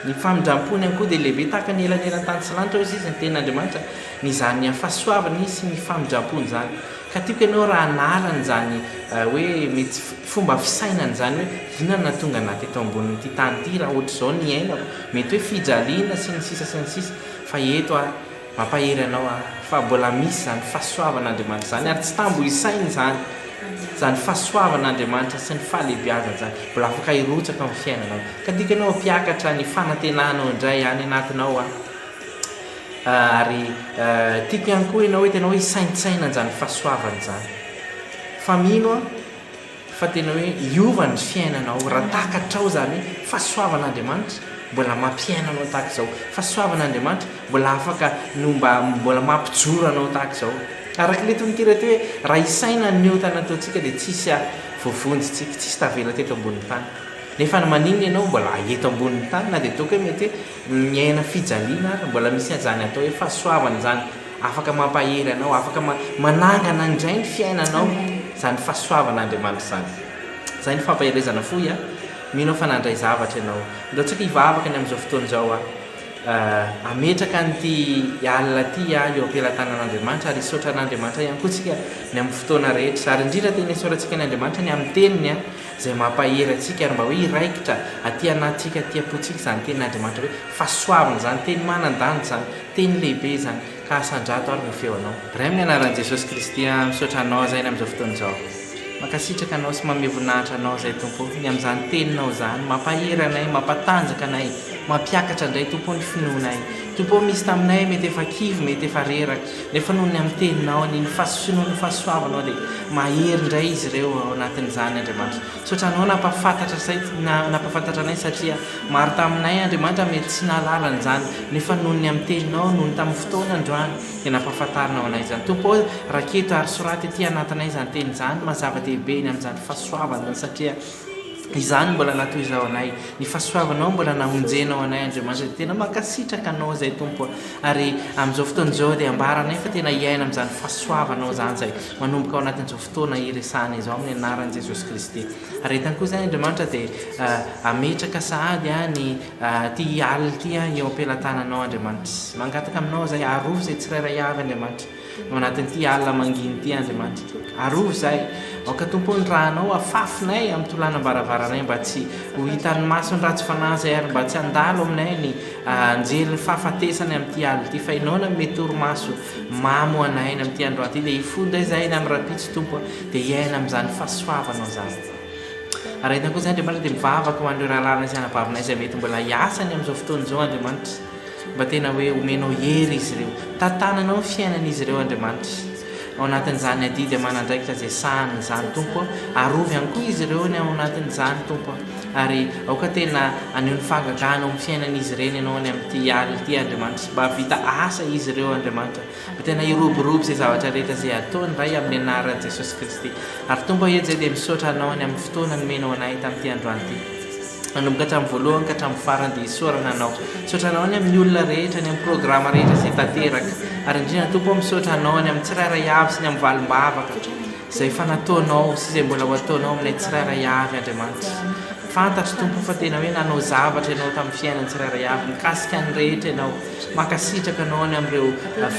Ny famindram-pony ihany koa dia lehibe tahaka ny elanelan-tany sy lanitra hoy izy ny tenin'Andriamanitra. Ny izany fahasoavany sy ny famindrampony izany. Ka tiako ianao raha hanala an'izany hoe mety fomba fisainana izany hoe inona no nahatonga anah teto ambonin'ity tany ity raha ohatr'izao ny iainako, mety hoe fijaliana sy ny sisa sy ny sisa fa eto aho mampahery anao aho fa mbola misy izany fahasoavan'Andriamanitra izany ary tsy tambo isaina izany, izany fahasoavan'Andriamanitra sy ny fahalehibiazany izany mbola afaka hirotsaka amin'ny fiainanao. Ka tiako ianao hampiakatra ny fanantenanao indray any anatinao aho. Ary tiako ihany koa ianao hoe tena hoe hisaintsaina an'izany fahasoavana izany. Fa mino aho fa tena hoe hiova ny fiainanao raha takatrao izany hoe fahasoavan'Andriamanitra mbola mampiaina anao tahaka izao. Fahasoavan'Andriamanitra mbola afaka no mba mbola mampijoro anao tahaka izao. Araka ilay tononkira teo hoe raha isaina ny ota nataontsika dia tsisy voavonjy tsika, tsisy tavela teto ambonin'ny tany. Nefa ny maninona ianao mbola eto ambonin'ny tany na dia ataoko hoe mety hoe Miaina fijaliana ary mbola misy an'izany atao hoe fahasoavana izany, afaka mampahery anao, afaka manangana indray ny fiainanao izany fahasoavan'Andriamanitra izany. Izay ny fampaherezana fohy a! Mino aho fa nandray zavatra ianao. Ndao tsika hivavaka ny amin'izao fotoana izao a! Hametraka an'ity alina ity a eo am-pelatanan'Andriamanitra ary hisaotra an'Andriamanitra ihany koa tsika ny amin'ny fotoana rehetra. Ary indrindra tena isaorantsika an'Andriamanitra ny amin'ny teniny a! izay mampahery antsika ary mba hoe hiraikitra aty anatintsika, aty am-pontsika izany tenin'Andriamanitra hoe fahasoavana izany, teny manan-danja izany, teny lehibe izany, ka asandrato ary ny feonao. Ray amin'ny anaran'i Jesosy Kristy aho, misaotra Anao aho izay amin'izao fotoana izao. Mankasitraka Anao sy mamehy voninahitra Anao izay Tompo o, ny amin'izany Teninao izany, mampahery anay, mampatanjaka anay, mampiakatra indray Tompo o ny finoanay. Tompo o, misy taminay mety efa kivy, mety efa reraka, nefa noho ny amin'ny Teninao, ny noho ny fahasoavanao dia mahery indray izy ireo ao anatin'izany Andriamanitra. Misaotra Anao nampahafantatra say, nampahafantatra anay satria maro taminay Andriamanitra mety tsy nahalala an'izany, nefa noho ny amin'ny Teninao, noho ny tamin'ny fotoana androany, dia nampahafantarinao anay izany. Tompo ô, raketo ary soraty aty anatinay izany teny izany, maha zava-dehibe ny amin'izany fahasoavana izany satria izany mbola natohizao anay, ny fahasoavanao mbola namonjenao anay Andriamanitra, dia tena mankasitraka Anao izay Tompo a. Ary amin'izao fotoana izao dia ambaranay fa tena hiaina amin'izany fahasoavanao izany izay manomboka ao anatin'izao fotoana iresahana izao amin'ny anaran'i Jesosy Kristy. Ary entany koa izany Andriamanitra dia hametraka sahady ny Ity alina ity eo am-pelatananao Andriamanitra. Mangataka aminao izahay, arovy izay tsirairay avy Andriamanitra. Ao anatin'ity alina mangina ity Andriamanitra. Arovy izahay. Aoka Tompo ny rànao afafinay amin'ny tolanam-baravaranay mba tsy ho hitan'ny mason'ny ratsy fanahy izahay ary mba tsy handalo aminay ny anjelin'ny fahafatesana amin'ity alina ity fa Ianao no hanome torimaso mamy ho anay amin'ity androany ity dia hifoha indray izahay ny amin'ny rahampitso Tompo dia hiaina amin'izany fahasoavanao izany. Ary ahitana koa izany Andriamanitra dia mivavaka ho an'ireo rahalahinay sy anabavinay izay mety mbola hiasa any amin'izao fotoana izao Andriamanitra. Mba tena hoe omenao hery izy ireo. Tantananao ny fiainan'izy ireo Andriamanitra. Ao anatin'izany adidy aman'andraikitra izay sahaniny izany Tompo a. Arovy ihany koa izy ireo ny ao anatin'izany Tompo a. Ary aoka tena haneho ny fahagagana ao amin'ny fiainan'izy ireny Ianao any amin'ity alina ity Andriamanitra. Mba hahavita asa izy ireo Andriamanitra. Mba tena hiroborobo izay zavatra rehetra izay ataony Ray amin'ny anaran'i Jesosy Kristy. Ary Tompo ô eto izay dia misaotra Anao ny amin'ny fotoana nomenao anay tamin'ity androany ity. Nanomboka hatramin'ny voalohany ka hatramin'ny farany dia isaorana Anao. Misaotra Anao ny amin'ny olona rehetra, ny amin'ny programa rehetra izay tanteraka. Ary indrindra Tompo ô misaotra Anao ny amin'ny tsirairay avy sy ny amin'ny valim-bavaka izay efa nataonao sy izay mbola ho ataonao aminay tsirairay avy Andriamanitra. Fantatro Tompo fa tena hoe nanao zavatra Ianao tamin'ny fiainan'ny tsirairay avy, nikasika ny rehetra Ianao. Mankasitraka Anao any amin'ireo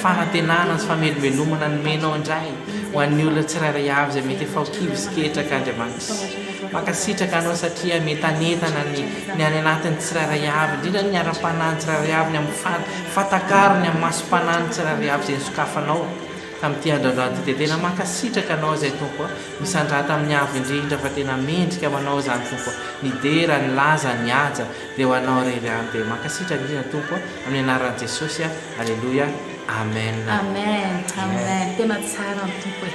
fanantenana sy famelombelomana nomenao indray ho an'ny olona tsirairay avy izay mety efa ho kivy sy ketraka Andriamanitra. Mankasitraka Anao satria mientanentana ny ny any anatin'ny tsirairay avy, indrindra ny ara-panahin'ny tsirairay avy, ny amin'ny fahatakarany, amin'ny masom-panahin'ny tsirairay avy izay nosokafanao tamin'ity andro androany ity. Dia tena mankasitraka Anao izay Tompo a. Misandrata amin'ny avo indrindra fa tena mendrika ho Anao izany Tompo a. Ny dera, ny laza, ny haja. Dia ho anao irery ihany dia mankasitraka indrindra Tompo a, amin'ny anaran'i Jesosy a, Aleloia, Amen. Amen Amen tena tsara ny Tompo e.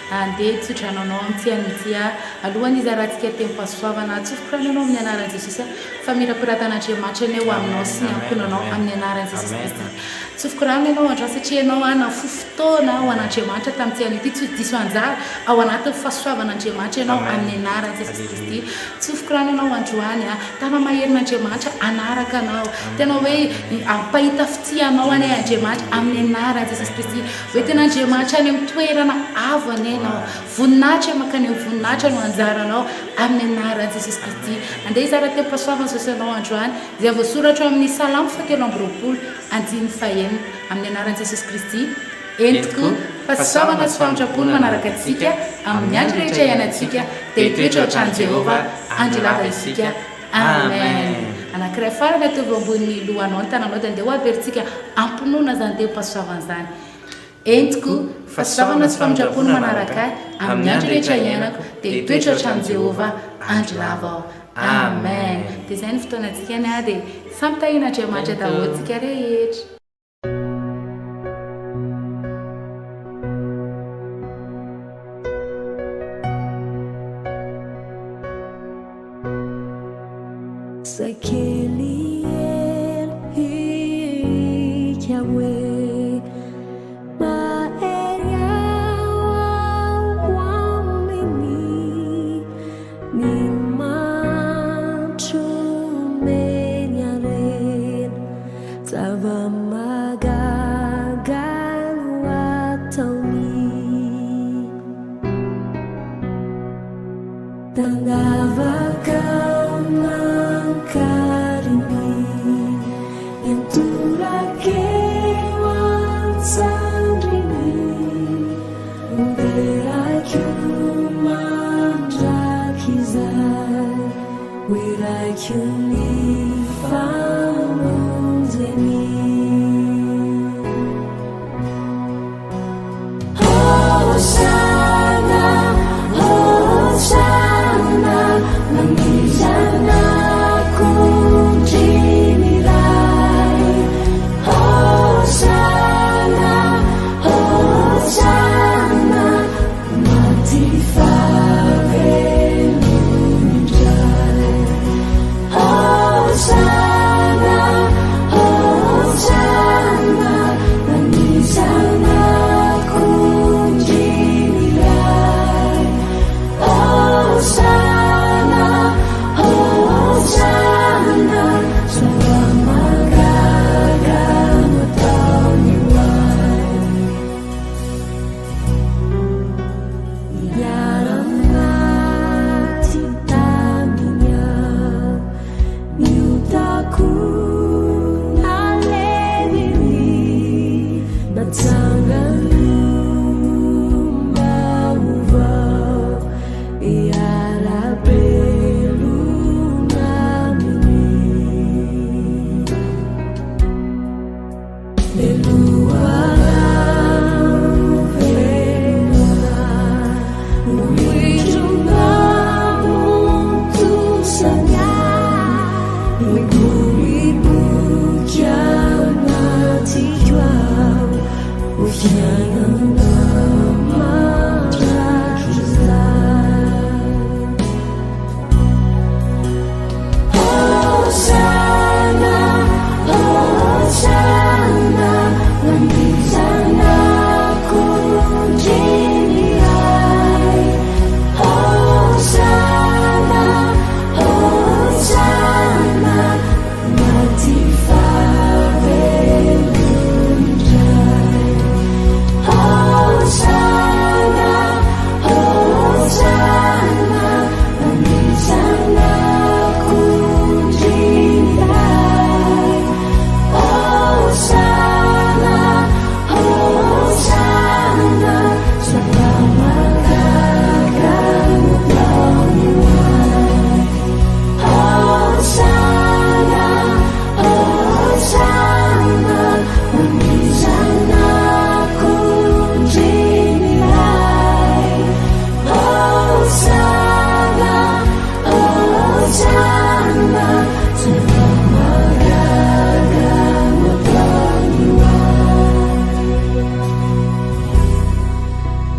Andeha hitsodrano anao amin'ity anio ity aho. Alohan'ny hizarantsika tenim-pahasoavana, atsofoko rano ianao amin'ny anaran'i Jesosy aho. FamirapiratanaNdriamanitra anie ho aminao sy ny ankohonanao amin'ny anaran'i Jesosy Kristy. Atsofoko rano ianao androany satria ianao aho nahafoy fotoana ho an'Andriamanitra tamin'ity anio ity. Tsy ho diso anjara ao anatin'ny fahasoavan'Andriamanitra ianao amin'ny anaran'i Jesosy Kristy. Tsofiko rano ianao androany a! Tana maherin'Andriamanitra hanaraka anao. Tena hoe hampahita fitia anao anie Andriamanitra amin'ny anaran'i Jesosy Kristy. Hoe tena Andriamanitra any amin'ny toerana avo anie ianao. Voninahitra mankany amin'ny voninahitra no anjaranao amin'ny anaran'i Jesosy Kristy. Andeha hizara tenim-pahasoavana Jesosy anao androany izay voasoratra ao amin'ny Salamo fahatelo amby 20 andininy fahenina. Amin'ny anaran'i Jesosy Kristy. Entiko, fahasoavana sy famindram-po no manaraka antsika amin'ny andro rehetra iainantsika, dia hitoetra ao an-tranon'i Jehovah andro lava isika. Amen. Anankiray farany ataovy eo ambonin'ny lohanao ny tananao dia andeha ho averintsika am-pinoana izany tenim-pahasoavana izany. Entiko, fahasoavana sy famindram-po no manaraka ahy amin'ny andro rehetra iainako, dia hitoetra ao an-tranon'i Jehovah andro lava aho. Amen. Dia izay ny fotoanantsika ny ahy dia samy tahian'Andriamanitra daholo tsika rehetra. Zava-mahagaga no ataony. Tandavaka mankariny, miantoraka eo an-tsandriny, ho derako mandrakizay. Niaiky ny famonjeny. Hosana, Hosana, ho an'ny Zanak'ondrin'ny Ray. Hosana, Hosana, maty fa velona indray. Hosana, Hosana, ho an'ny Zanak'ondrin'ny Ray. Hosana, Hosana, zava-mahagaga nataony ho ahy. Niara-maty taminy aho, ny otako naleviny, natsangany olom-baovao, hiara-belona aminy. Le loharano velona no indro namontosany ahy, miboiboika anatiko ao, ho fiainana mandrakizay. Hosana, Hosana, ho an'ny Zanak'ondrin'ny Ray. Hosana, Hosana, maty fa velona indray. Hosana, Hosana, ho an'ny Zanak'ondrin'ny Ray. Hosana, Hosana, zava-mahagaga nataony ho ahy. Hosana, Hosana, ho an'ny Zanak'ondrin'ny Ray. Hosana, Hosana, zava-mahagaga nataony ho ahy.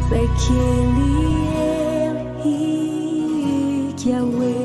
Zay kely hery hika hoe.